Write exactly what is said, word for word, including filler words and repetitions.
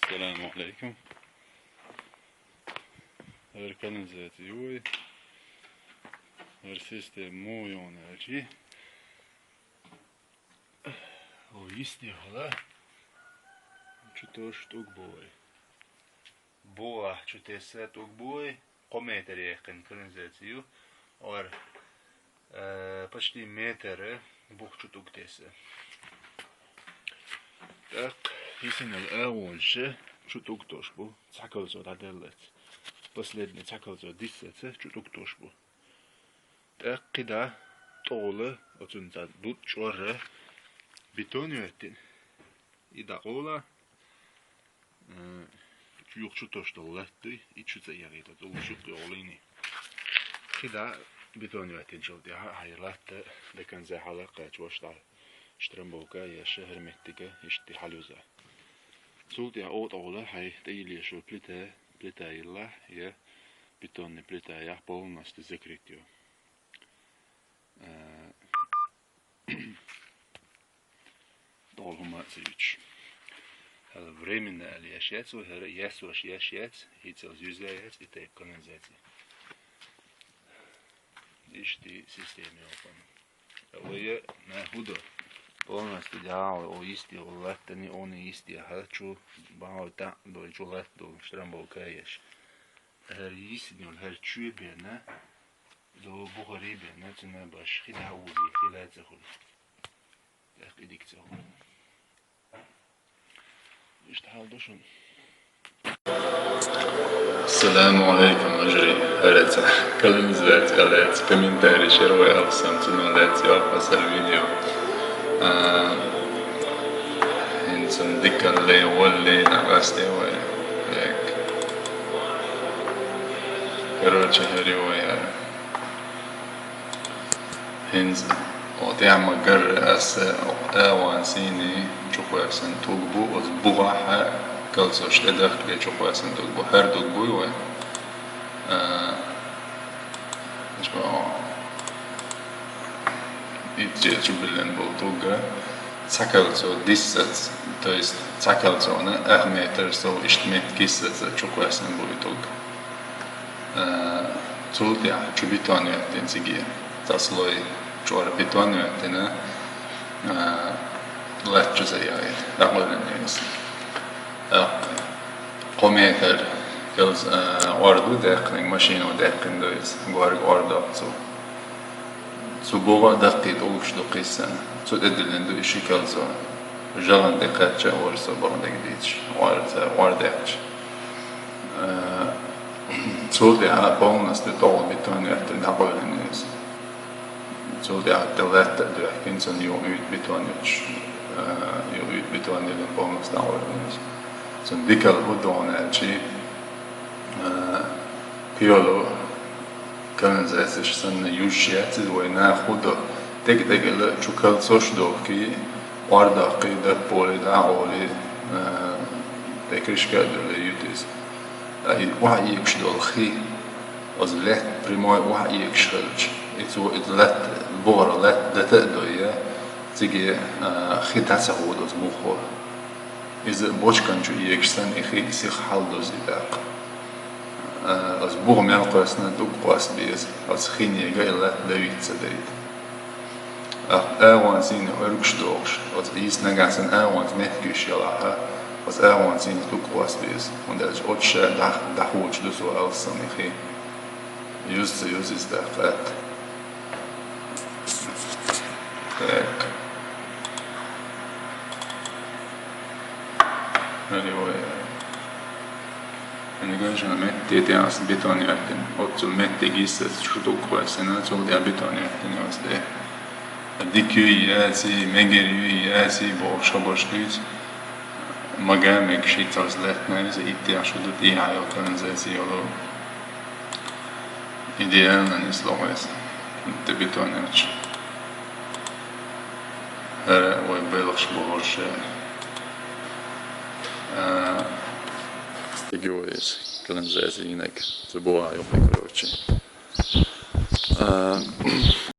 Салам алейкум. ХӀара канализаци ю вай. ХӀара система муха ю аьлча, о, йисте хьала чу тош тӀулг бу вай. БугӀа чу тесса тӀулг бу вай. Кхо метр яьккхина канализаци ю. Ор, э, почти метр бух чу тӀулг тесса. ТӀаккха йисинал агӀонаш чу тӀулг тош бу, цхьа кольцо дӀаделлалц. Последний цхьа кольцо диссалц чу тӀулг тош бу. ТӀаккха кхидӀа тӀогӀула оцунна цхьа дутт чӀорра бетон йоьттина. И дӀакъовла, э, юха чу тош дола латта дуй, и чу ца ягӀийта, тӀулг юкъ йогӀулийний. КхидӀа бетон йоьттинчул тӀехьа хьай латта до конца хьалакхаьча, ваш дӀа штрамбовка еш, хӀара меттига иштта хьалюза. Цул тӀехьа о тӀогӀула хьай тӀайилла йиш йолу плита, плита йиллахь, я бетонный плита яхь полностью закрыть ю. Э, ДогӀу хӀума а ца юьтуш. ХӀара временно аьлла еш яц вай, хӀара ясош еш яц, хӀинцалц юза яц и тайпа канализаци. Иштта система йолу хӀума. Вай нах хӀу до? Полностью дӀа вай о йисте, о латтани, о йисте хьа чу бахьа тӀаьхьа долу, чу латта долу штрамбовка еш. ХӀара йисина йолу, хӀара чоь бена, до бухаре бена, цуьнан баш хи дӀа а вузи, хи лаьцна хуьлу. ТӀаккха и дика ца хуьлу. Иштта хьал ду шуна. Ассаламу алейкум, вежарий. ХӀара цхьа канализаци лаьцна комментарий шера вай алсам, цунах лаьцна йоккха сар видео. А, хӀинца дика ле, валле, нагасте вай. Короче, хӀара вай хӀара. ХӀинца, о, тӀехь ма гарра аса, о, агӀон сийна чу кхоьссина тӀулг бу, оцу бухахь кольцош тӀедахкале чу кхоьссина тӀулг бу. ХӀара тӀулг буй вай? А, ишба, о, итт чу биллина болу тӀулг, цхьа кольцо диссац, то есть цхьа кольцона ах метр сов иштта меттиг йиссаца чу кхоьссина бу и тӀулг. Э, цул тӀаьхьа чу бетон йоьттина циге. Цхьа слой чӀора бетон йоьттина, э, латта чу ца ягӀийта, дӀакъоьллина иза. Э, кхо метр кӀел, э, ор ду даьккхинарг, машино даьккхина ду иза, горга ор доккху цо. Цу бухахь даккхий тӀулгаш ду кхиссина. Цу тӀе диллина ду и ши кольцо. ЖӀалан тӀе кхаьчча а вара со бакъдерг дийцича, ор ца, ор даьккхича. Э, цул тӀаьхьа полностью тӀогӀула бетон йоьттина дӀакъоьллина иза. Цул тӀаьхьа тӀе латта а доьхкина, цунна юха уьйту бетон йоьттуш, э, юха уьйту бетон йиллина полностью дӀакъоьллина иза. Цунна дикалла хӀун ду аьлча, э, кхин йолу канализацеш санна юьзуш яц иза, вай нах хӀун до, тӀекӀел-тӀекӀел чу кольцош дохкий, ор даккхий, дапполий, дӀакъовлий, э, тӀе крышка а дуьллий, юьту иза. Ткъа и охьаэгаш долу хи, оцу лаьтта прямой охьаэгаш хилча, и цо иза латта, бухара латта дата а дойя, циге, э, хи дӀа ца хӀоду оцу бухахь. Иза бочкан чу эгаш санна, и хи сиха хьалдузу и тӀаккха. А, аса буха мел кхоьссина, тӀулг кхосса беза, аса хинега и латта давить ца дайта. Ах, агӀон сийна оьргаш дохуш, аса ийс нагахь санна агӀонца меттигаш ялахьа, аса агӀон сийна тӀулг кхосса беза, хӀунда аьлча оцу ша дӀа-, дӀахочуш ду цо алсам и хи. Юза ца юза иза тӀаккха атта. Так. Алло, я. Ани гайшана метте тӀе аса бетон йоьттина. Оццул меттиг йиссаца шу тӀулг кхоьссина, цул тӀе бетон йоьттина оцу тӀе. Дика юй яций, мегар юй яций, бохуш хабарш дуьйцу. Магамиг ши царца лаьттина иза, иттех шу ду тӀехьа йолу канализаци йолу. Идеально нисло вайса. ТӀе бетон йоьттуш. ХӀара вай белхаш бохурш. А, стиги вайса. Канализаци йинаг. Цу бухахь юккъе, короче. А,